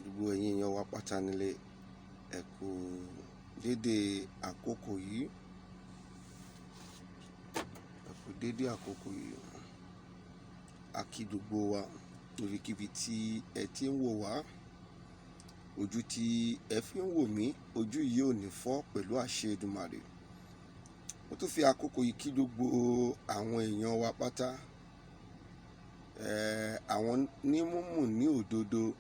Gbogbo ẹ̀yin èèyàn wa pátá nílé, ẹ kú dédé àkókò yìí. Ẹ kú dédé àkókò yìí. A kí gbogbo wa níbikíbi tí ẹ ti ń wò wá. Ojú tí ẹ fi ń wò mí, ojú yìí ò ní fọ́ pẹ̀lú àṣẹ Èdùmàrè. Mo tún fi àkókò yìí kí gbogbo àwọn èèyàn wa pátá. Àwọn ní múmù ní òdodo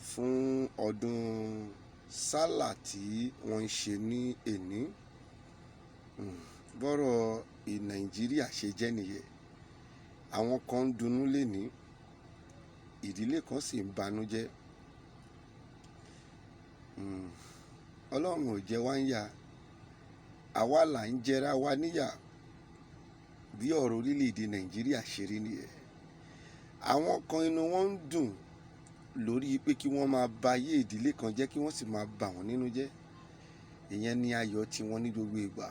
fún ọdún Sálà tí wọ́n ń ṣe ní èní. Bọ́rọ̀ Nàìjíríà ṣe jẹ́ nìyẹn. Àwọn kan ń dunnú lénìí, ìdílé kan sì ń banújẹ́. Ọlọ́run ò jẹ wá ń yà, àwa là ń jẹra wa níyà. Bí ọ̀rọ̀ orílẹ̀-èdè Nàìjíríà ṣe rí nìyẹn. Àwọn kan inú wọn ń dùn lórí pé kí wọ́n máa ba ayé ìdílé kan jẹ́, kí wọ́n sì máa bà wọ́n nínú jẹ́. Ìyẹn ni ayọ̀ tí wọ́n ní gbogbo ìgbà.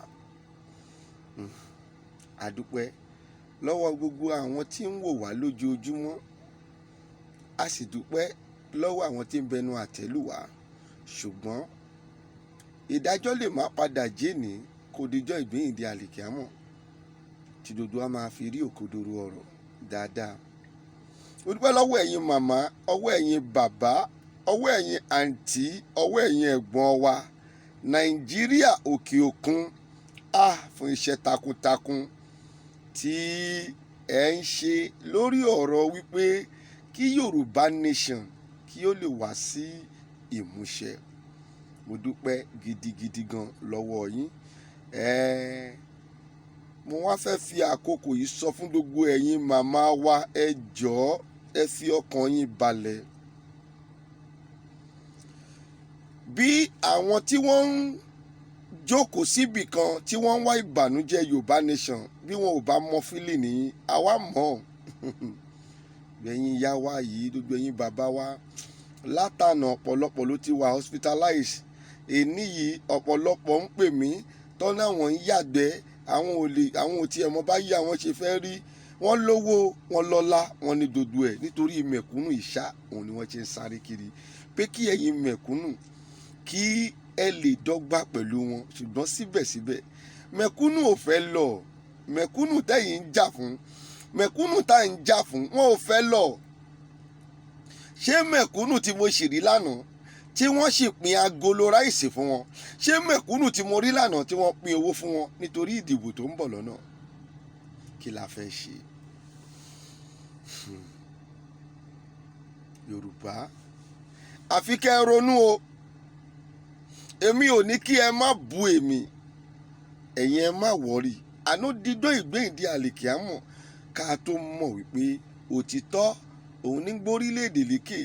A dúpẹ́ lọ́wọ́ gbogbo àwọn tí ń wò wá lójoojúmọ́. A sì dúpẹ́ lọ́wọ́ àwọn tí ń bẹnu àtẹ́ lù wá. Ṣùgbọ́n ìdájọ́ lè má padà jéèní kó dijọ́ ìgbéyìnde àlìkìámọ̀ tí gbogbo wa máa fi rí òkodoro ọ̀rọ̀ dáadáa. Mo dúpẹ́ lọ́wọ́ ẹ̀yin màmá, ọwọ́ ẹ̀yin bàbá, ọwọ́ ẹ̀yin àǹtí, ọwọ́ ẹ̀yin ẹ̀gbọ́n wa Nàìjíríà òkè òkun, fún iṣẹ́ takuntakun tí ẹ ń ṣe lórí ọ̀rọ̀ wípé kí Yorùbá Nation kí ó lè wá sí ìmúṣẹ. Mo dúpẹ́ gidigidi gan lọ́wọ́ yín. Mo wá fẹ́ fi àkókò yìí sọ fún gbogbo ẹ̀yin màmá wa, ẹ jọ̀ọ́, ẹ fi ọkàn yín balẹ̀. Bí àwọn tí wọ́n ń jókòó síbì kan tí wọ́n ń wá ìbànújẹ́ Yorùbá Nation, bí wọn ò bá mọ feeling yín, àwa mọ̀. Ẹ̀yin ìyá wa yìí, gbogbo ẹ̀yin bàbá wa, látànà ọ̀pọ̀lọpọ̀ ló ti wà hospitalized. Èní yìí ọ̀pọ̀lọpọ̀ ń pè mí tọ́nà àwọn ń yàgbẹ́, àwọn ò lè, àwọn ò tiẹ̀ mọ báyìí àwọn ṣe fẹ́ rí. Wọ́n lówó, wọ́n lọ́lá, wọ́n ní gbogbo ẹ̀, nítorí mẹ̀kúnnù ìṣá òun ni wọ́n ṣe ń sáré kiri pé kí ẹ̀yin mẹ̀kúnnù kí ẹ lè dọ́gba pẹ̀lú wọn. Ṣùgbọ́n síbẹ̀síbẹ̀ mẹ̀kúnnù ò fẹ́ lọ. Mẹ̀kúnnù tẹ̀yin ń jà fún, mẹ̀kúnnù tá ń jà fún, wọn ò fẹ́ lọ. Ṣé mẹ̀kúnnù tí mo sì rí lánàá tí wọ́n sì pín agolo ráìsì fún wọn? Ṣé mẹ̀kúnnù tí mo rí lánàá tí wọ́n pín owó fún wọn nítorí ìdìbò tó ń bọ̀ lọ́nà? Kí la fẹ́ ṣe? Yorùbá, àfi kẹ́ ẹ ronú o. Èmi ò ní kí ẹ má bu èmi, ẹ̀yin ẹ má worry. Àná dídó ìgbéyìndí àlìkíámọ̀ ká tó mọ̀ wípé òtítọ́ òun ní gbórílẹ̀-èdè lékè.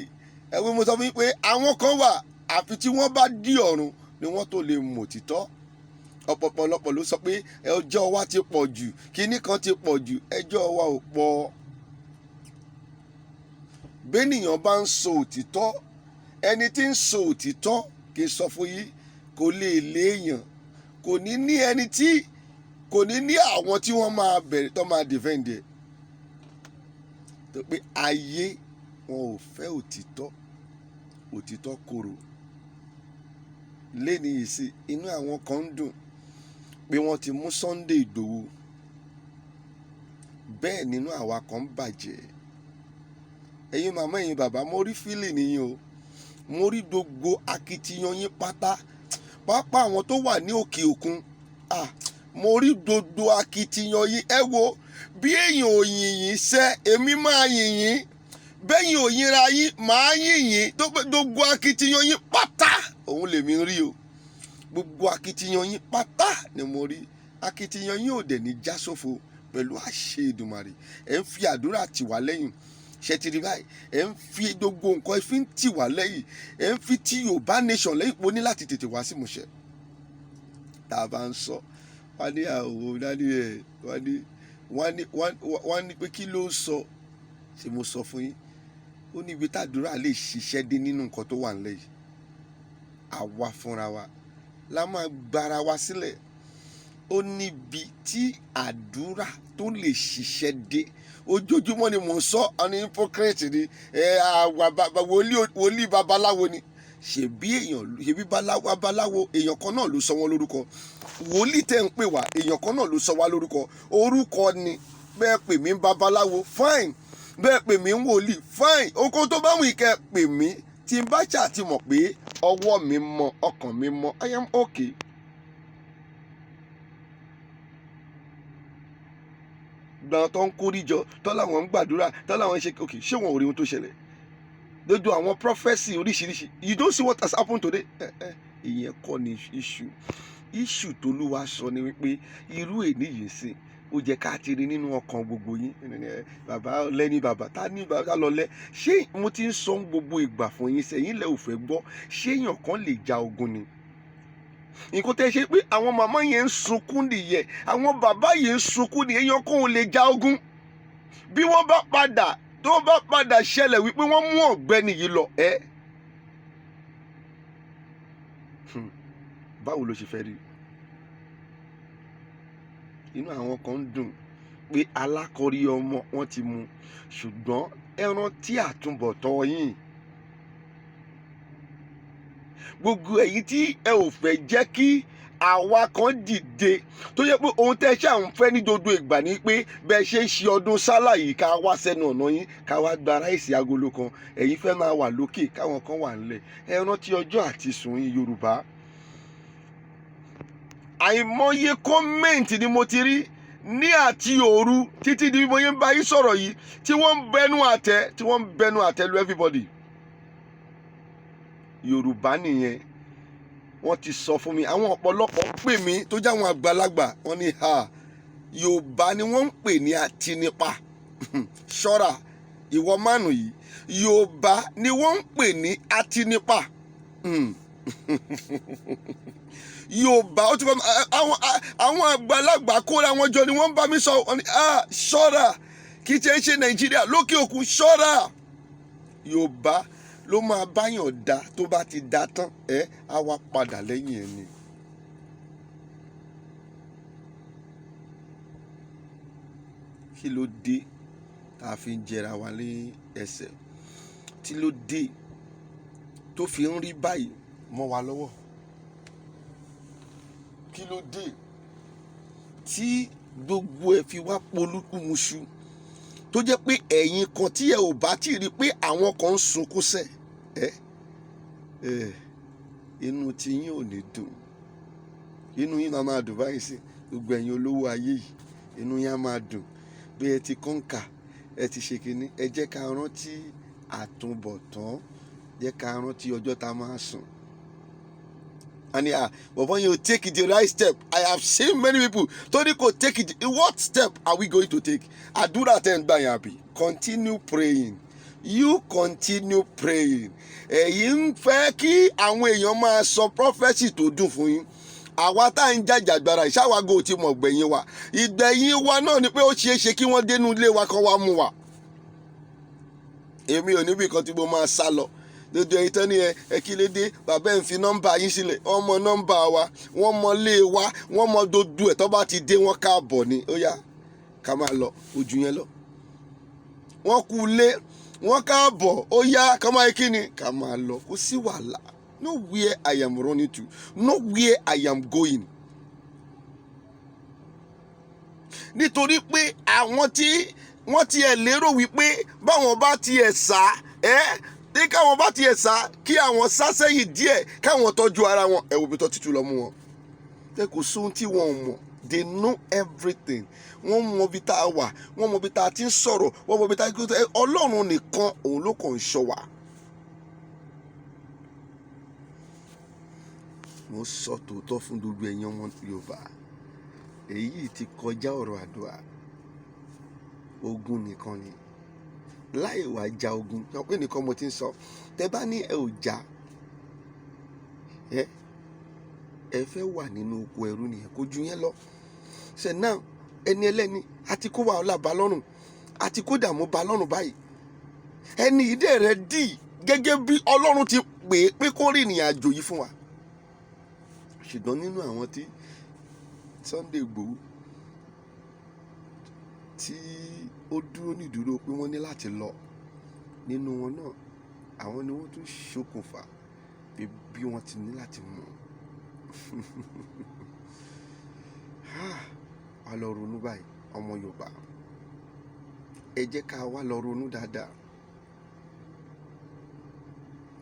Ẹ wo, mo sọ fún yín pé àwọn kan wà, àfi tí wọ́n bá dí ọ̀run ni wọ́n tó lè mọ̀ òtítọ́. Ọ̀pọ̀lọpọ̀ ló sọ pé ẹjọ́ wa ti pọ̀ jù, kinní kan ti pọ̀ jù. Ẹjọ́ wa ò pọ̀. Bẹ́nìyàn bá ń sọ òtítọ́, ẹni tí ń sọ òtítọ́, kì í sọ fún yín, kò lè léèyàn, kò ní ní ẹni tí kò ní ní àwọn tí wọ́n máa bẹ̀rẹ̀ tó máa defend ẹ̀, tó pé ayé wọn ò fẹ́ òtítọ́. Òtítọ́ korò. Léni yìí sí, inú àwọn kan ń dùn pé wọ́n ti mú Sunday Igboho. Bẹ́ẹ̀ nínú àwa kan ń bàjẹ́. Ẹ̀yin màmá, ẹ̀yin bàbá, mo rí feeling yín o. Mo rí gbogbo akitiyan yín pátá, pápá àwọn tó wà ní òkè òkun. Mo rí gbogbo akitiyan yín. Ẹ wo bí èèyàn ò yìnyín sẹ́, èmi máa yìnyín. Bẹ́yìn ò yínra yín, màá yìnyín. Gbogbo akitiyan yín pátá òun lèmi rí o. Gbogbo akitiyan yín pátá ni mo rí. Akitiyan yín ò dẹ̀ ní já sófo pẹ̀lú àṣẹ Èdùmàrè. Ẹ̀ ń fi àdúrà tì wá lẹ́yìn. Ṣe ti rí báyìí? Ẹ̀ ń fi gbogbo nǹkan ẹ fi ń tì wá lẹ́yìn, ẹ̀ ń fi tí Yorùbá Nation lẹ́yìn po ní láti tètè wá sí ìmúṣẹ. Tá a bá ń sọ, wọ́n ní àwọn dání ẹ̀, wọ́n ní pé kí ló ń sọ? Ṣé mo sọ fún yín? Ó ní ibi tàdúrà lè ṣiṣẹ́ dé nínú nǹkan tó wà nílẹ̀ yìí. Àwa fúnra wa la máa gbára wa sílẹ̀. Ó níbi tí àdúrà tó lè ṣiṣẹ́ dé. Ojoojúmọ́ ni mò ń sọ ọ́ ní hypocrite ni ẹ, àwa wòlíì babaláwo ni. Ṣèbí èèyàn, ṣèbí babaláwo, èèyàn kan náà ló sọ wọ́n lórúkọ. Wòlíì tẹ́ ń pè wá, èèyàn kan náà ló sọ wá lórúkọ. Orúkọ ni. Bẹ́ẹ̀ pè mí babaláwo, fine. Bẹ́ẹ̀ pè mí wòlíì, fine. Oko tó bá wù kẹ́ pè mí, tí n bá ṣáà ti mọ̀ pé ọwọ́ mi mọ́, ọkàn mi mọ́, I am okay. Gbọ́n tó ń kórí jọ tó láwọn ń gbàdúrà, tó láwọn ń ṣe, ok, ṣé wọn ò rí ohun tó ṣẹlẹ̀ lójú àwọn prophecy oríṣiríṣi? You don't see what has happened today. Ìyẹn kọ́ ni issue. Issue tolúwa sọ ni wípé irú èní yìí sìn, ó jẹ́ ká ti rí nínú ọkàn gbogbo yín. Bàbá lẹ́ni, bàbá ta ní bàbá lọlẹ́. Ṣé mo ti ń sọ gbogbo ìgbà fún yín sẹ́yìn lẹ́ ò fẹ́ gbọ́? Ṣé èèyàn kan lè ja ogun ni? Nǹkan tẹ́ ṣe pé àwọn màmá yẹn ń sunkún nìyẹn, àwọn bàbá yẹn ń sunkún nìyẹn. Èèyàn kan ò lè ja ogun. Bí wọ́n bá padà, tó bá padà ṣẹlẹ̀ wípé wọ́n mú ọ̀gbẹ́ni yìí lọ, ẹ́ báwo ló ṣe fẹ́ rí? Inú àwọn kan ń dùn pé alákọ̀ọ́rí ọmọ wọn ti mú, ṣùgbọ́n ẹ rántí àtúbọ̀tán yín. Gbogbo ẹ̀yin tí ẹ ò fẹ́ jẹ́ kí àwa kan dìde, tó yẹ pé ohun tẹ́ ṣáà ń fẹ́ ní gbogbo ìgbà ni pé bẹ́ẹ̀ ṣe ń ṣe ọdún sálà yìí, ká wá sẹ́nu ọ̀nà yín, ká wá gba ráìsì agolo kan. Ẹ̀yin fẹ́ máa wà lókè, káwọn kan wà ńlẹ̀. Ẹ rántí ọjọ́ àti sùn yín, Yorùbá. Àìmọye comment ni mo ti rí ní àti òru títí di bí mo yẹn ń bá yín sọ̀rọ̀ yìí, tí wọ́n ń bẹnu àtẹ, tí wọ́n ń bẹnu àtẹ lu everybody. Yorùbá nìyẹn. Wọ́n ti sọ fún mi, àwọn ọ̀pọ̀lọpọ̀ pè mí tó jẹ́ àwọn àgbàlagbà, wọ́n ní ha, Yorùbá ni wọ́n ń pè ní atinipa. Ṣọ́ra ìwọ mánu yìí. Yorùbá ni wọ́n ń pè ní atinipa. Yorùbá ó ti fẹ́ àwọn àgbàlagbà kóra wọn jọ ni wọ́n ń bá mi sọ. Wọ́n ní ah, ṣọ́ra, kì í ṣe ń ṣe Nàìjíríà, lókè òkun, ṣọ́ra. Yorùbá ló máa báyàn da, tó bá ti da tán, ẹ á wá padà lẹ́yìn ẹ̀ ni. Kí ló dé tá a fi ń jẹra wa ní ẹsẹ̀? Tí ló dé tó fi ń rí báyìí mọ́ wa lọ́wọ́? Kí ló dé tí gbogbo ẹ̀ fi wá polúkúmuṣu, tó jẹ́ pé ẹ̀yin kan tí ẹ ò bá tí ì rí pé àwọn kan ń sunkún sẹ̀, ẹ ẹ inú tí yín ò ní dùn? Inú yín máa máa dùn báyìí sí. Gbogbo ẹ̀yin olówó ayé yìí, inú yín á máa dùn bí ẹ ti kọ́ńkà, ẹ ti ṣe kínní. Ẹ jẹ́ ká rántí àtúbọ̀tán, jẹ́ ká rántí ọjọ́ tá a máa sùn. And ah, bọ̀bọ̀ yẹn ò take the right step. I have seen many people tó ní kò take it. What step are we going to take? Àdúrà tẹ́ ń gbà yẹn, àbí? Continue praying, you continue praying. Ẹ̀yin ń fẹ́ kí àwọn èèyàn máa sọ prophecy tó dùn fún yín. Àwa tá à ń jàjàgbara ìṣàwágò ti mọ̀ gbẹ̀yìn wa. Ìgbẹ̀yìn wa náà ni pé ó ṣeé ṣe kí wọ́n dénú ilé wa kan wá mú wa. Èmi ò níbi kan tí mo máa sá lọ. Dodo ẹ̀yin tán ní ẹ ẹ, kí ló dé bàbá ẹ̀ ń fi nọ́mbà yín sílẹ̀? Wọ́n mọ nọ́mbà wa, wọ́n mọ ilé wa, wọ́n mọ dodo ẹ̀. Tó bá ti dé, wọ́n káàbọ̀ ni. Ó yá, ká máa lọ ojú yẹn lọ. Wọ́n kú lé, wọ́n káàbọ̀. Ó yá, ká máa kí ni, ká máa lọ. Kò sí wàhálà. Nowhere I am running to, nowhere I am going, nítorí pé àwọn tí wọ́n tiẹ̀ lérò wípé báwọn bá tiẹ̀ sá ẹ́ ní, káwọn bá tiẹ̀ sá, kí àwọn sá sẹ́yìn díẹ̀, káwọn tọ́jú ara wọn, ẹ wo bí tó títú lọ mú wọn. Tẹ kò sóhun tí wọn ò mọ̀. They know everything. Wọ́n mọ ibi tá a wà, wọ́n mọ ibi tá a ti ń sọ̀rọ̀, wọ́n mọ ibi tá a ti ń. Ọlọ́run nìkan, òun ló kàn ń ṣọ́ wa. Mo sọ tòótọ́ fún gbogbo ẹ̀yin ọmọ Yorùbá, èyí ti kọjá ọ̀rọ̀ àdúrà. Ogun nìkan ni láì wá ja ogun sọ pé nìkan mo ti ń sọ. Tẹ bá ní ẹ ò já, ẹ fẹ́ wà nínú oko ẹrú nìyẹn, kó ju yẹn lọ. Ṣe náà ẹni ẹlẹ́ni àti kó wàhálà bá lọ́rùn, àti kó dààmú bá lọ́rùn báyìí. Ẹni ìdẹ́ rẹ dì gẹ́gẹ́ bí Ọlọ́run ti pè é pé kó rìnrìn àjò yìí fún wa. Ṣùgbọ́n nínú àwọn tí Sunday Igboho tí ó dúró nídúró pé wọ́n ní láti lọ nínú wọn náà, àwọn ni wọ́n tún ṣokùnfà pé bí wọ́n ti ní láti mú un. Wá lọ ronú báyìí, ọmọ Yorùbá, ẹ jẹ́ ká wá lọ ronú dáadáa.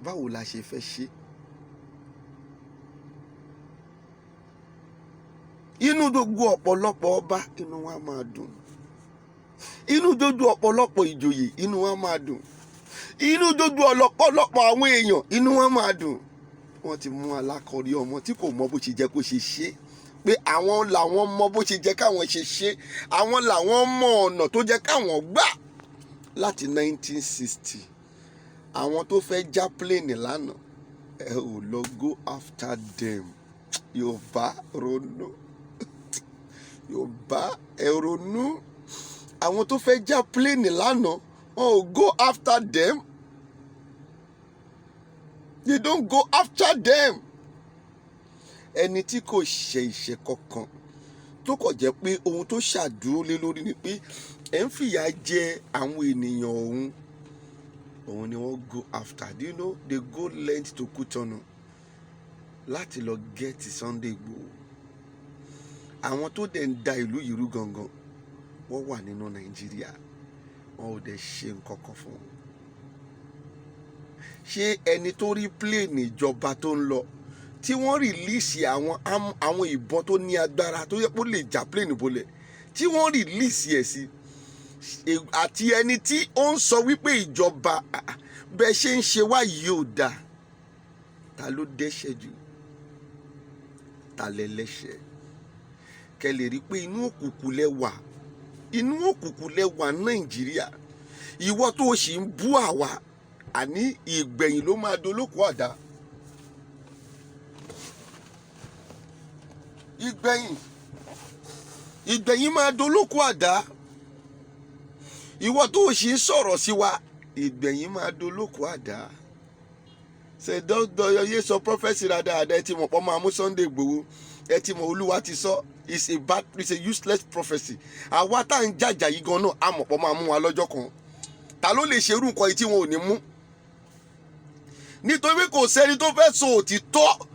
Báwo la ṣe fẹ́ ṣe? Inú gbogbo ọ̀pọ̀lọpọ̀ ọba, inú wa máa dùn. Inú gbogbo ọ̀pọ̀lọpọ̀ ìjòyè, inú wa máa dùn. Inú gbogbo ọ̀pọ̀lọpọ̀ àwọn èèyàn, inú wa máa dùn. Wọ́n ti mú alákọ̀ọ́rí ọmọ tí kò mọ bó ṣe jẹ́ kó ṣe ṣe, pé àwọn làwọn mọ bó ṣe jẹ́ káwọn ṣe ṣe, àwọn làwọn mọ ọ̀nà tó jẹ́ káwọn gbà láti 1960. Àwọn tó fẹ́ já plane lánàá, ẹ ò lọ go after them. Yorùbá, ronú. Yorùbá, ẹ ronú. Àwọn tó fẹ́ já plane lánàá, wọn ò go after them. They don't go after them. Ẹni tí kò ṣe ìṣe kankan, tó kọ̀ jẹ́ pé ohun tó ṣàdúró lé lórí ni pé ẹ̀ ń fìyà jẹ àwọn ènìyàn òun, òun ni wọ́n go after. Do you know they go length to Kútọ̀nù láti lọ get Sunday Igboho? Àwọn tó dẹ̀ ń da ìlú yìí rú gangan, wọ́n wà nínú Nàìjíríà, wọn ò dẹ̀ ṣe nǹkan kan fún wọn. Ṣé ẹni tó rí plane ìjọba tó ń lọ, tí wọ́n release àwọn ìbọn tó ní agbára tó yẹ kó lè já plane bolẹ̀, tí wọ́n release ẹ̀ sí, àti ẹni tí ó ń sọ wípé ìjọba bẹ́ẹ̀ ṣe ń ṣe wá yìí ò dáa, ta ló dẹ́ṣẹ̀ jù? Ta lẹ́lẹ́ṣẹ̀? Kẹ́ lè rí i pé inú òkùnkùn lẹ wà, inú òkùnkùn lẹ wà Nàìjíríà. Ìwọ tó o sì ń bú àwa, àní ìgbẹ̀yìn ló máa dolóko àdá. Ìgbẹ̀yìn máa dolóko àdá. Ìwọ tó o sì ń sọ̀rọ̀ sí wa, ìgbẹ̀yìn máa dolóko àdá. Ṣe dọ́dọ̀ yé sọ prophecy dáadáa? Ẹ ti mọ̀ pọ́ máa mú Sunday Igboho. Ẹ ti mọ̀, Olúwa ti sọ. It's a bad, it's a useless prophecy. Àwa tá à ń jàjà yìí gan náà, a mọ̀ pọ́ máa mú wa lọ́jọ́ kan. Ta ló lè ṣerú nǹkan yìí tí wọn ò ní mú? Nítorí kò sẹ́ni tó fẹ́ sọ òtítọ́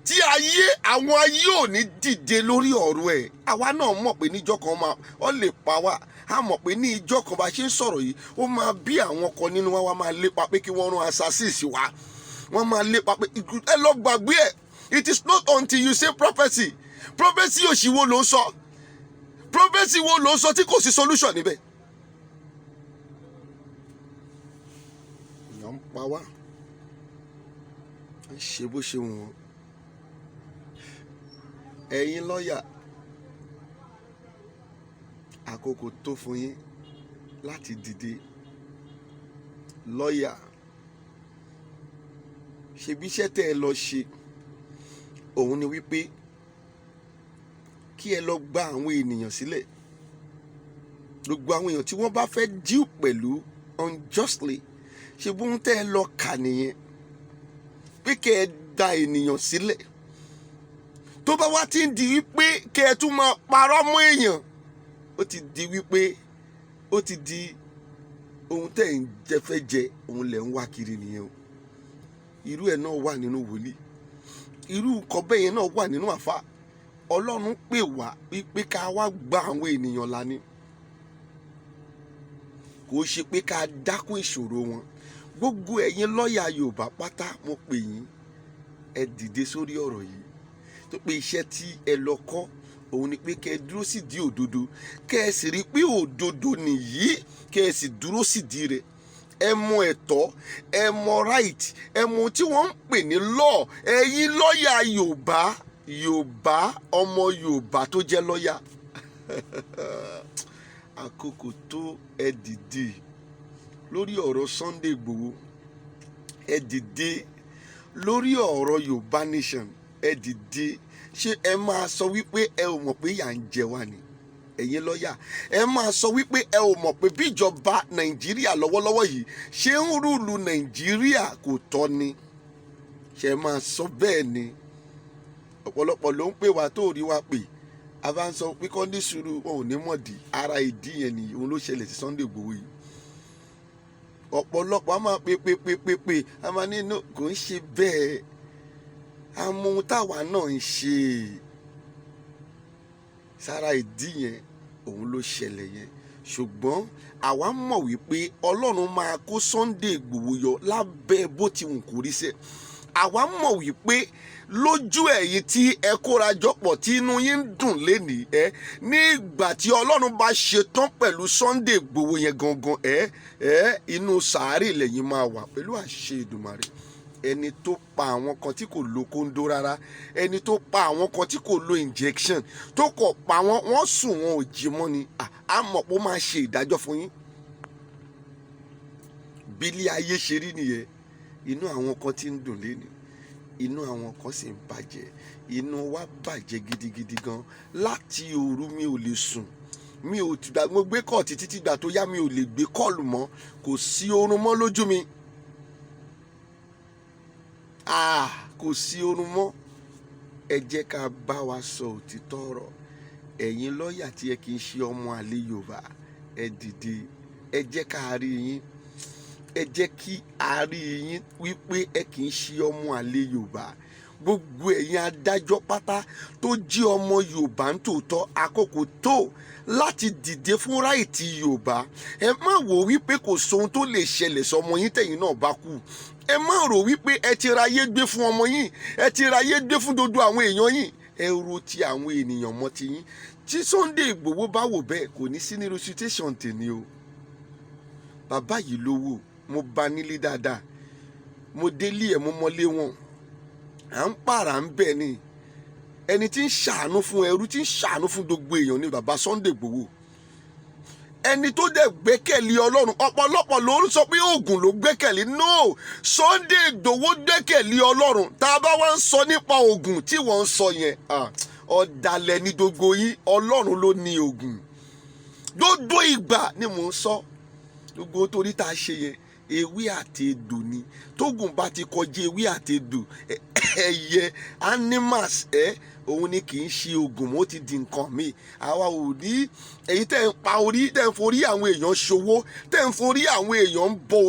tí ayé àwọn ayé ò ní dìde lórí ọ̀rọ̀ ẹ̀. Àwa náà mọ̀ pé níjọ́ kan máa ọ lè pa wá. A mọ̀ pé ní ìjọ́ kan, bá ṣe ń sọ̀rọ̀ yìí, ó máa bí àwọn kan nínú wa, wá máa lépa pé kí wọ́n rán assassins wá. Wọ́n máa lépa pé ẹ lọ gbàgbé ẹ̀. It is not until you say prophecy. Prophecy òṣì wo ló ń sọ? Prophecy wo ló ń sọ tí kò sí solution níbẹ̀? Èèyàn ń pa wá, ń ṣe bó ṣe wù wọ́n. Ẹ̀yin lọ́ọ̀yà, àkókò tó fún yín láti dìde. Lọ́ọ̀yà, ṣebí iṣẹ́ tẹ́ ẹ lọ ṣe òun ni wípé kí ẹ lọ gba àwọn ènìyàn sílẹ̀, gbogbo àwọn èèyàn tí wọ́n bá fẹ́ deal pẹ̀lú unjustly. Ṣe bóun tẹ́ ẹ lọ kà nìyẹn, pé kẹ́ ẹ gba ènìyàn sílẹ̀? Tó bá wá ti ń di wípé kẹ́ ẹ tún máa parọ́ mọ́ èèyàn, ó ti di wípé ó ti di ohun tẹ́ ẹ̀ ń jẹ fẹ́ jẹ, òun lẹ̀ ń wá kiri nìyẹn o. Irú ẹ̀ náà wà nínú wòlíì, irú nǹkan bẹ́ẹ̀ yẹn náà wà nínú àfa. Ọlọ́run pè wá wípé ká wá gba àwọn ènìyàn là ní, kò ṣe pé ká dákún ìṣòro wọn. Gbogbo ẹ̀yin lọ́ọ̀yà Yorùbá pátá, mo pè yín, ẹ dìde sórí ọ̀rọ̀ yìí, tó pé iṣẹ́ tí ẹ lọ kọ́ òun ni pé kẹ́ ẹ dúró sì di òdodo, kẹ́ ẹ sì rí pé òdodo nìyí, kẹ́ ẹ sì dúró sì di rẹ̀. Ẹ mọ ẹ̀tọ́, ẹ mọ right, ẹ mọ ohun tí wọ́n ń pè ní law. Ẹ̀yin lọ́ọ̀yà Yorùbá, Yorùbá, ọmọ Yorùbá tó jẹ́ lọ́ọ̀yà, àkókò tó, ẹ dìde lórí ọ̀rọ̀ Sunday Igboho, ẹ dìde lórí ọ̀rọ̀ Yorùbá nation, ẹ dìde. Ṣé ẹ máa sọ wípé ẹ ò mọ̀ pé ìyà ń jẹ wá ni? Ẹ̀yin lọ́ọ̀yà, ẹ máa sọ wípé ẹ ò mọ̀ pé bí ìjọba Nàìjíríà lọ́wọ́lọ́wọ́ yìí ṣe ń rule Nàìjíríà kò tọ́ ni? Ṣe máa sọ bẹ́ẹ̀ ni? Ọ̀pọ̀lọpọ̀ ló ń pè wá tó rí wa pè. A bá ń sọ pé kọ́ ní sùúrù, wọn ò ní mọ̀dí. Ara ìdí yẹn nìyí, òun ló ṣẹlẹ̀ sí Sunday Igboho yìí. Ọ̀pọ̀lọpọ̀ a máa pe pe pe pe pe, a máa ní no, kò ń ṣe bẹ́ẹ̀. Àmọ́ ohun táwa náà ń ṣe sára ìdí yẹn, òun ló ṣẹlẹ̀ yẹn. Ṣùgbọ́n àwa mọ̀ wípé Ọlọ́run máa kó Sunday Igboho yọ lábẹ́ bó ti wù kó rí sẹ́. Àwa mọ̀ wípé lójú ẹ̀yin tí ẹ kóra jọpọ̀, tí inú yín ń dùn lénìí, ẹ ní ìgbà tí Ọlọ́run bá ṣetán pẹ̀lú Sunday Igboho yẹn gangan, ẹ inú sàárè lẹ́yìn máa wà pẹ̀lú àṣẹ Èdùmàrè. Ẹni tó pa àwọn kan tí kò lo kóńdó rárá, ẹni tó pa àwọn kan tí kò lo injection, tó kọ̀ pa wọ́n, wọ́n sùn, wọn ò jí mọ́ ni. À mọ̀ pé ó máa ṣe ìdájọ́ fún yín. Bí ilé ayé ṣe rí nìyẹn. Inú àwọn kan tí ń dùn lénìí, inú àwọn kan sì ń bàjẹ́. Inú wa bàjẹ́ gidigidi gan. Láti òru, mi ò lè sùn. Mi ò tìgbà mo gbé call títí tìgbà tó yá, mi ò lè gbé call mọ́. Kò sí oorun mọ́ lójú mi. Ah, kò sí oorun mọ́. Ẹ jẹ́ ká bá wa sọ òtítọ́ ọ̀rọ̀. Ẹ̀yin lọ́ọ̀yà tí ẹ kì í ṣe ọmọ àlè Yorùbá, ẹ dìde, ẹ jẹ́ ká rí yín, ẹ jẹ́ kí a rí yín wípé ẹ kì í ṣe ọmọ àlè Yorùbá. Gbogbo ẹ̀yin adájọ́ pátá tó jí ọmọ Yorùbá ń tòótọ́, àkókò tó láti dìde fún right Yorùbá. Ẹ má wò wípé kò sóhun tó lè ṣẹlẹ̀ sọmọ yín tẹ̀yin náà bá kú. Ẹ má rò wípé ẹ ti ra ayé gbé fún ọmọ yín, ẹ ti ra ayé gbé fún gbogbo àwọn èèyàn yín. Ẹ ro ti àwọn ènìyàn mọ́ ti yín. Tí Sunday Igboho bá wò bẹ́ẹ̀, kò ní sí ní situation tèmi o. Bàbá yìí lówó, mo bá nílé dáadáa, mo délé ẹ̀, mo mọlé wọn, à ń pààrà ń bẹ̀ ni. Ẹni tí ń ṣàánú fún ẹrú, tí ń ṣàánú fún gbogbo èèyàn ni bàbá Sunday Igboho. Ẹni tó dẹ̀ gbẹ́kẹ̀lé Ọlọ́run. Ọ̀pọ̀lọpọ̀ ló ń sọ pé oògùn ló gbẹ́kẹ̀lé. No, Sunday Igboho gbẹ́kẹ̀lé Ọlọ́run. Tá a bá wá ń sọ nípa oògùn tí wọ́n ń sọ yẹn, ọ̀dàlẹ̀ ní gbogbo yín. Ọlọ́run ló ní oògùn. Gbogbo ìgbà ni mò ń sọ, gbogbo torí tá a ṣe yẹn, ewé àti egbò ni. Tógùn bá ti kọjá ewé àti egbò, ẹyẹ animals ẹ, òun ni kì í ṣe oògùn mọ́, ó ti di nǹkan míì. Àwa ò ní èyí tẹ́ ń pa orí, tẹ́ ń forí àwọn èèyàn ṣòwò, tẹ́ ń forí àwọn èèyàn ń bọ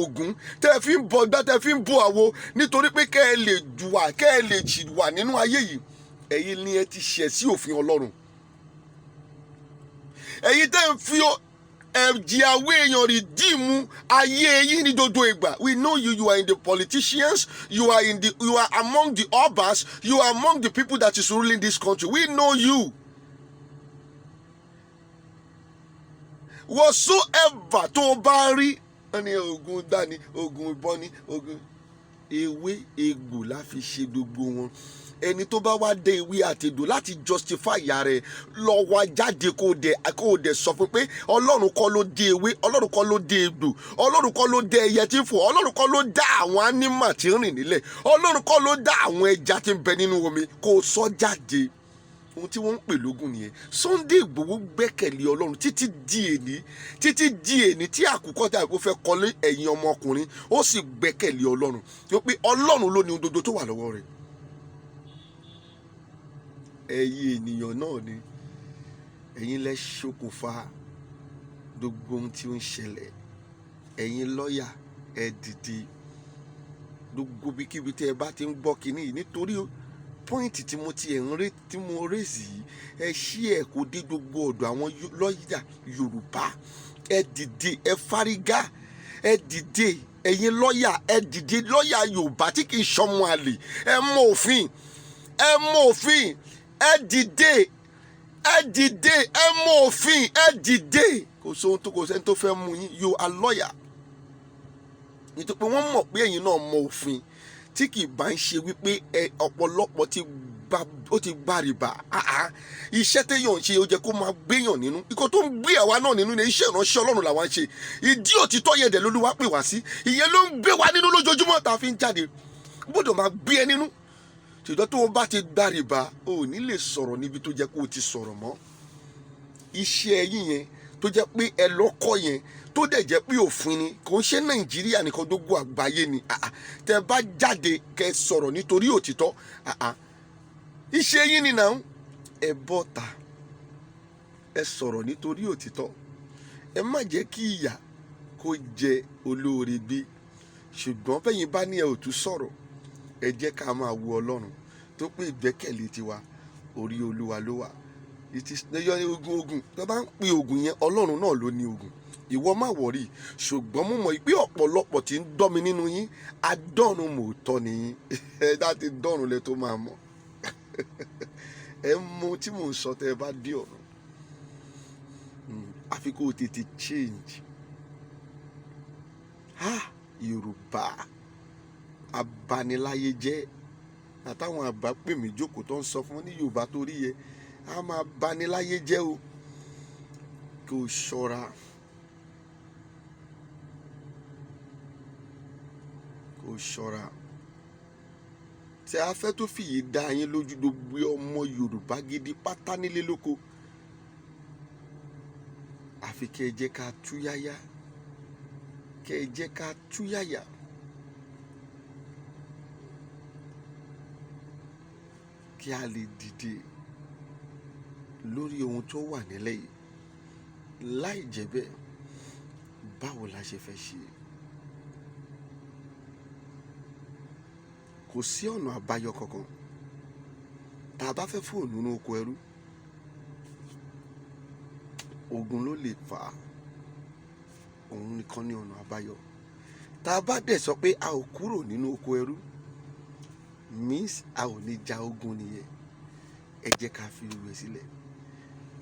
Ògún, tẹ́ fi ń bọ gbá, tẹ́ fi ń bọ àwo, nítorí pé kẹ́ ẹ lè wà, kẹ́ ẹ lè jì wà nínú ayé yìí. Ẹ̀yin ni ẹ ti ṣẹ̀ sí òfin Ọlọ́run. Ẹ̀yin tẹ́ ń fi ẹ̀jẹ̀ àwọn èèyàn redeem ayé yín ní gbogbo ìgbà. We know you. You are in the politicians, you are among the obas, you are among the people that is ruling this country. We know you. Whatsoever tó o bá rí, wọ́n ní ogun dání, ogun ìbọn ní ogun ewé egbò la fi ṣe gbogbo wọn. Ẹni tó bá wá dé ewé àtẹ̀dò láti justify ìyá rẹ̀, lọ wá jáde, kó o dẹ̀ sọ fún pé Ọlọ́run kọ́ ló dé ewé, Ọlọ́run kọ́ ló dé egbò, Ọlọ́run kọ́ ló dé ẹyẹ tí ń fò, Ọlọ́run kọ́ ló dá àwọn animal tí ń rìn nílẹ̀, Ọlọ́run kọ́ ló dá àwọn ẹja tí ń bẹ nínú omi. Kó o sọ jáde. Ohun tí wọ́n ń pè lógún nìyẹn. Sunday Igboho gbẹ́kẹ̀lé Ọlọ́run títí di èní, títí di èní tí àkùkọ tí àkùkọ fẹ́ kọ́lé ẹ̀yìn ọmọkùnrin, ó sì gbẹ́kẹ̀lé Ọlọ́run yóò pé Ọlọ́run ló ní ohun gbogbo tó wà lọ́wọ́ rẹ̀. Ẹ̀yin ènìyàn náà ni ẹ̀yin lẹ ṣokùnfà gbogbo ohun tí ó ń ṣẹlẹ̀. Ẹ̀yin lọ́ọ̀yà, ẹ dìde. Gbogbo ibikíbi tí ẹ bá ti ń gbọ́ kínní yìí, nítorí point tí mo ti ẹ̀ ń rí tí mo raise yìí, ẹ ṣí ẹ̀ kó dé gbogbo ọ̀dọ̀ àwọn lọ́ọ̀yà Yorùbá. Ẹ dìde, ẹ fárígá, ẹ dìde. Ẹ̀yin lọ́ọ̀yà, ẹ dìde. Lọ́ọ̀yà Yorùbá tí kì í ṣọmọ àlè, ẹ mọ òfin, ẹ mọ òfin, ẹ dìde, ẹ dìde. Ẹ mọ òfin, ẹ dìde. Kò sóhun tó, kò sẹ́ni tó fẹ́ mú yín. You are lawyer, nítorí pé wọ́n mọ̀ pé ẹ̀yin náà mọ òfin. Tí kì í bá ń ṣe wípé ẹ ọ̀pọ̀lọpọ̀ ti gba, ó ti gba rìbá. Iṣẹ́ téèyàn ń ṣe, ó jẹ́ kó máa gbéyàn nínú. Ikọ̀ tó ń gbé àwa náà nínú ni iṣẹ́ ìránṣẹ́ Ọlọ́run làwa ń ṣe. Ìdí òtítọ́ yẹn dẹ̀ lÓlúwa pè wá sí. Ìyẹn ló ń gbé wa nínú lójoojúmọ́ tá a fi ń jáde. Gbọ́dọ̀ máa gbé ẹ nínú. Ṣùgbọ́n tó o bá ti gba rìbá, o ò ní lè sọ̀rọ̀ níbi tó jẹ́ kó o ti sọ̀rọ̀ mọ́. Iṣẹ́ yín yẹn tó jẹ́ pé ẹ lọ́kọ́ yẹn, tó dẹ̀ jẹ́ pé òfin ni, kò ń ṣe Nàìjíríà nìkan, gbogbo àgbáyé ni. Tẹ bá jáde kẹ sọ̀rọ̀ nítorí òtítọ́, iṣẹ́ yín ni náà. Ẹ bọ́ta, ẹ sọ̀rọ̀ nítorí òtítọ́. Ẹ má jẹ́ kí ìyà kó jẹ olóore gbé. Ṣùgbọ́n bẹ́yìn bá ní ẹ ò tún sọ̀rọ̀, ẹ jẹ́ ká máa wo Ọlọ́run tó pé ìgbẹ́kẹ̀lé tiwa, orí Olúwa ló wà. It is ogun, ogun tó bá ń pe ogun yẹn, Ọlọ́run náà ló ní ogun. Ìwọ má worry. Ṣùgbọ́n mo mọ̀ pé ọ̀pọ̀lọpọ̀ tí ń gbọ́ mi nínú yín, adọ́run mòótọ́ ni yín. Ẹ dá ti dọ́run lẹ tó máa mọ̀. Ẹ mú tí mò ń sọ tẹ́ ẹ bá dé ọ̀run. Àfi kó o tètè change. Ha, Yorùbá abaniláyé jẹ́. Àtàwọn àgbà pè mí jókòó tó ń sọ fún ní Yorùbá tó rí yẹ, a máa baniláyé jẹ́ o. Kó o ṣọ́ra, kó o ṣọ́ra. Tí a fẹ́ tó fìyí dá yín lójú, gbogbo ọmọ Yorùbá gidi pátá nílé lóko, àfi kẹ́ ẹ jẹ́ ká túyáyá, kẹ́ ẹ jẹ́ ká túyáyá, kí a lè dìde lórí ohun tó wà nílẹ̀ yìí. Láì jẹ́ bẹ́ẹ̀, báwo la ṣe fẹ́ ṣe? Kò sí ọ̀nà àbáyọ kankan. Tá a bá fẹ́ fóònù nínú oko ẹrú, ogun ló lè fà á. Òun nìkan ní ọ̀nà àbáyọ. Tá a bá dẹ̀ sọ pé a ò kúrò nínú oko ẹrú, means a ò ní ja ogun nìyẹn. Ẹ jẹ́ ká fi ìwé sílẹ̀.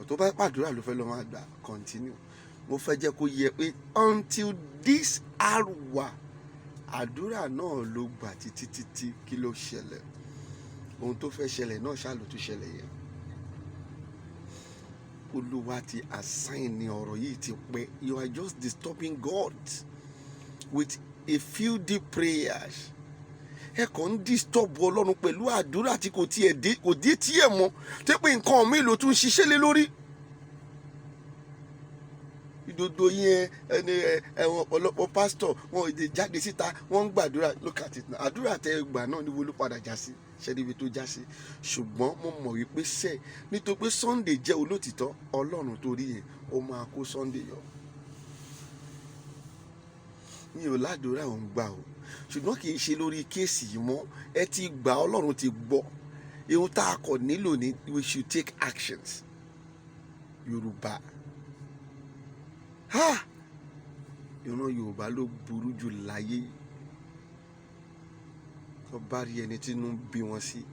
Tó bá pàdúrà ló fẹ́ lọ máa gbà, continue. Mo fẹ́ jẹ́ kó yẹ pé until this hour, àdúrà náà ló gbà títí títí. Kí ló ṣẹlẹ̀? Ohun tó fẹ́ ṣẹlẹ̀ náà ṣáà ló tún ṣẹlẹ̀ yẹn. Olúwa ti assign ní ọ̀rọ̀ yìí ti pẹ́. You are just disturbing God with a few deep prayers. Ẹ kàn ń disturb Ọlọ́run pẹ̀lú àdúrà tí kò tiẹ̀ dé, kò dé tiẹ̀ mọ́, tó pé nǹkan mi ló tún ṣiṣẹ́ lé lórí. Gbogbo yẹn, ẹni ẹwọn ọ̀pọ̀lọpọ̀ pásítọ̀ wọn ò lè jáde síta, wọ́n ń gbàdúrà. Look at it now. Àdúrà tẹ ẹ gbà náà níbo ló padà já sí? Ṣe níbi tó já sí? Ṣùgbọ́n mo mọ̀ wípé sẹ́ nítorí pé Sunday jẹ́ olótìtọ́, Ọlọ́run tó rí yẹn, ó máa kó Sunday yọ. Mi ò ládùúrà ò ń gbà o, ṣùgbọ́n kì í ṣe lórí case yìí mọ́. Ẹ ti gbà, Ọlọ́run ti gbọ́. Ihun tá a kọ̀ nílò ní, we should take actions. Yorùbá ha, ìran Yorùbá ló burú jù láyé. Tó bá rí ẹni tí inú ń bí wọn sí,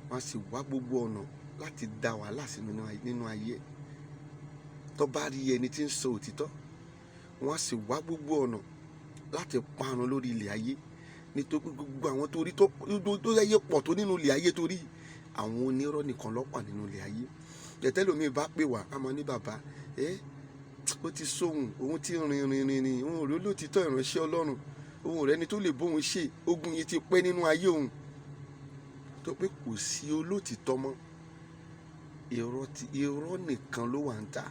wọn sì wá gbogbo ọ̀nà láti dá wàhálà sí nínú ayé. Tó bá rí ẹni tí ń sọ òtítọ́, wọn sì wá gbogbo ọ̀nà láti parun lórí ilẹ̀ ayé, nítorí gbogbo àwọn tó rí tó yẹ pọ̀ tó nínú ilẹ̀ ayé, torí àwọn onírọ́ nìkan ló wà nínú ilẹ̀ ayé. Tẹ̀tẹ́lómi bá pè wá, a máa ní, "Bàbá ẹ, ó ti sóhun, òun ti rìn rìn rìn rìn, òun ò rí olótìtọ́ ìránṣẹ́ Ọlọ́run, òun rẹ ni tó lè bóun ṣe. Ogun yìí ti pẹ́ nínú ayé òun." Tó pé kò sí olótìtọ́ mọ́, irọ́ nìkan ló wà ń ta.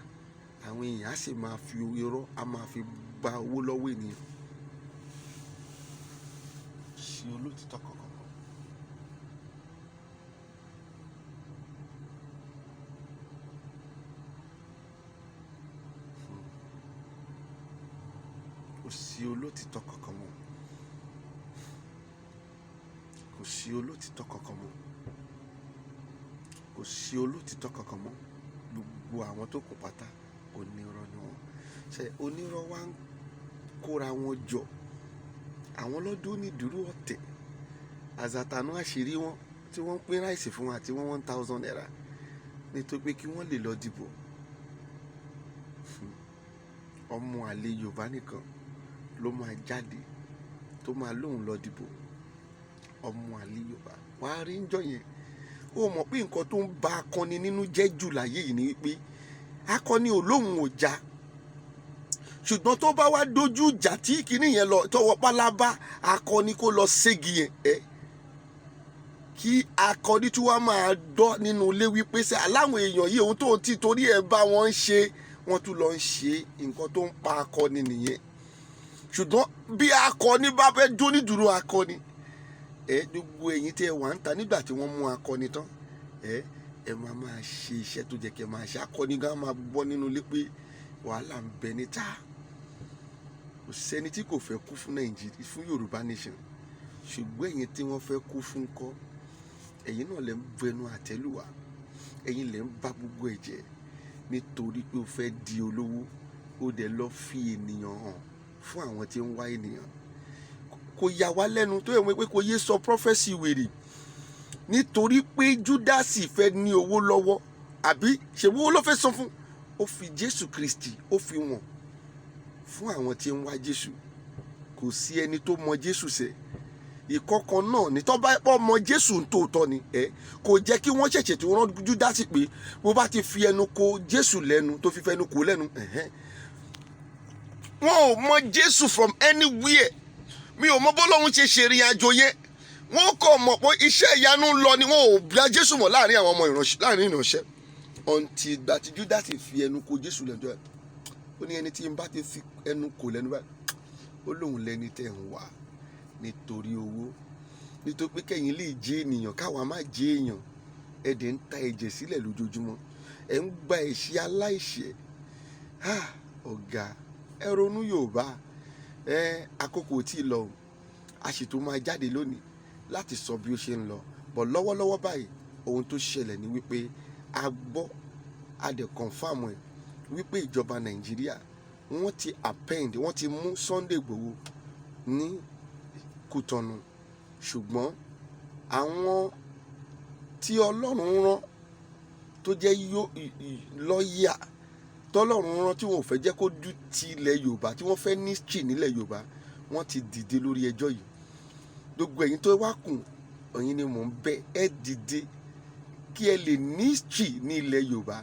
Àwọn èèyàn á sì máa fi irọ́, á máa fi gba owó lọ́wọ́ ènìyàn. Sí olótìtọ́ kankan mọ́. Kò sí olótìtọ́ kankan mọ́. Kò sí olótìtọ́ kankan mọ́. Kò sí olótìtọ́ kankan mọ́. Gbogbo àwọn tó kù pátá, onírọ́ ni wọ́n. Ṣe onírọ́ wá ń kóra wọn jọ, àwọn lọ́dún onídùúró ọ̀tẹ̀ àzàtànú àṣírí wọn tí wọ́n ń pín rice fún wọn àti wọ́n ₦1,000 nítorí pé kí wọ́n lè lọ dìbò. Ọmọ àlè Yorùbá nìkan ló máa jáde tó máa lóun lọ dìbò. Ọmọ àlè Yorùbá, wàá rí ń jọ yẹn. Ó mọ̀ pé nǹkan tó ń ba akọni nínú jẹ́ jù láyé yìí ni wípé akọni ò lóun ò já, ṣùgbọ́n tó bá wá dojú ìjà tí kinní yẹn lọ tọwọ́ pálábá akọni, kó lọ ségi yẹn ẹ, kí akọni tí wàá máa dọ́ nínú ilé wípé sẹ́ aláwọn èèyàn yìí, ohun tó ń tì torí ẹ̀ bá wọn ń ṣe, wọ́n tún lọ ń ṣe. Nǹkan tó ń pa akọni nìyẹn. Ṣùgbọ́n bí akọni bá fẹ́ jó nídùúró akọni ẹ, gbogbo ẹ̀yin tí ẹ wà ń ta nígbà tí wọ́n mú akọni tán ẹ. Ẹ máa máa ṣe iṣẹ́ tó jẹ́ kẹ́ máa ṣe. Akọni gan máa gbọ́ nínú ilé pé wàhálà ń bẹ níta. Kò sẹ́ni tí kò fẹ́ kú fún Nàìjíríà, fún Yorùbá nation, ṣùgbọ́n ẹ̀yin tí wọ́n fẹ́ kú fún kọ́, ẹ̀yin náà lè ń bẹnu àtẹ́lùwà, ẹ̀yin lè ń bá gbogbo ẹ̀ jẹ́ nítorí pé o fẹ́ di olówó. Ó dẹ̀ lọ fi ènìyàn hàn fún àwọn tí ń wá ènìyàn. Kò yà wá lẹ́nu tó yẹ wọ́n pé kò yé sọ prophecy wèrè nítorí pé Júdásì fẹ́ ní owó lọ́wọ́, àbí ṣèwọ́ owó ló fẹ́ san fún. Ó fi Jésù Kristi, ó fi wọ̀n fún àwọn tí ń wá Jésù. Kò sí ẹni tó mọ Jésù sẹ́. Ìkọ̀kan náà ní tó bá pọ̀ mọ Jésù ń tòótọ́ ni ẹ kò jẹ́ kí wọ́n ṣẹ̀ṣẹ̀ tó rán Júdásì pé bó bá ti fi ẹnu ko Jésù lẹ́nu, tó fi fẹnu kò lẹ́nu ẹ̀hẹ́n. Wọn ò mọ Jésù from anywhere. Mi ò mọ bọ́lọ́hún ṣe ṣèrìn àjò yẹn. Wọ́n kọ̀ mọ̀ pé iṣẹ́ ìyanu ń lọ ni. Wọn ò bá Jésù mọ̀ láàrin àwọn ọmọ ìránṣẹ́, láàrin ìránṣẹ́, until ìgbà tí Júdásì fi ẹnu ko Jésù lẹ́nu. Ó ní ẹni tí n bá ti fi ẹnu kò lẹ́nu báyìí, ó lóun lẹ́ni tẹ̀ ń wá nítorí owó, nítorí pé kẹ́yìn lè jẹ́ ènìyàn, káwa má jẹ́ èèyàn. Ẹ dẹ̀ ń ta ẹ̀jẹ̀ sílẹ̀ lójoojúmọ́, ẹ̀ ń gba ẹ̀ṣẹ̀ aláìṣẹ̀. Ah, ọ̀gá, ẹ ronú. Yorùbá ẹ, àkókò tí ì lọ o. A sì tún máa jáde lónìí láti sọ bí ó ṣe ń lọ bọ̀ lọ́wọ́lọ́wọ́ báyìí. Ohun tó ṣẹlẹ̀ ni wípé a gbọ́, a dẹ̀ confirm ẹ̀ wípé ìjọba Nàìjíríà, wọ́n ti apprehend, wọ́n ti mú Sunday Igboho ní Kútọ́nù. Ṣùgbọ́n àwọn tí Ọlọ́run rán, tó jẹ́ lọ́ọ̀yà tọ́lọ́run rán, tí wọn ò fẹ́ jẹ́ kó dú ti ilẹ̀ Yorùbá, tí wọ́n fẹ́ ní history nílẹ̀ Yorùbá, wọ́n ti dìde lórí ẹjọ́ yìí. Gbogbo ẹ̀yin tó wá kùn, ẹ̀yin ni mò ń bẹ̀, ẹ dìde kí ẹ lè ní history ní ilẹ̀ Yorùbá.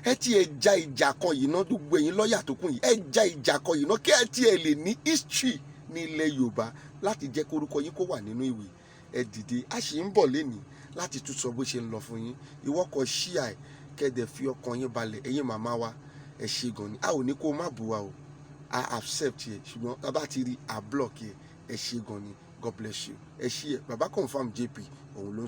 Ẹ ti ẹ ja ìjà kan yìí ná. Gbogbo ẹ̀yin lọ́ọ̀yà tó kù yìí, ẹ ja ìjà kan yìí ná, kí ẹ ti ẹ lè ní history ní ilẹ̀ Yorùbá láti jẹ́ kórúkọ yín kó wà nínú ìwé. Ẹ dìde. A sì ń bọ̀ lénìí láti tún sọ bó ṣe ń lọ fún yín. Ìwọ kọ ṣíà ẹ, kẹ́dẹ̀ fi ọkàn yín balẹ̀. Ẹ̀yin màmá wa, ẹ ṣe gan ni. A ò ní kó má bù wa o, a accept yẹ, ṣùgbọ́n tá a bá ti rí, a block yẹ. Ẹ ṣe gan ni. God bless you. Ẹ ṣí ẹ. Baba Confirm JP òun ló ń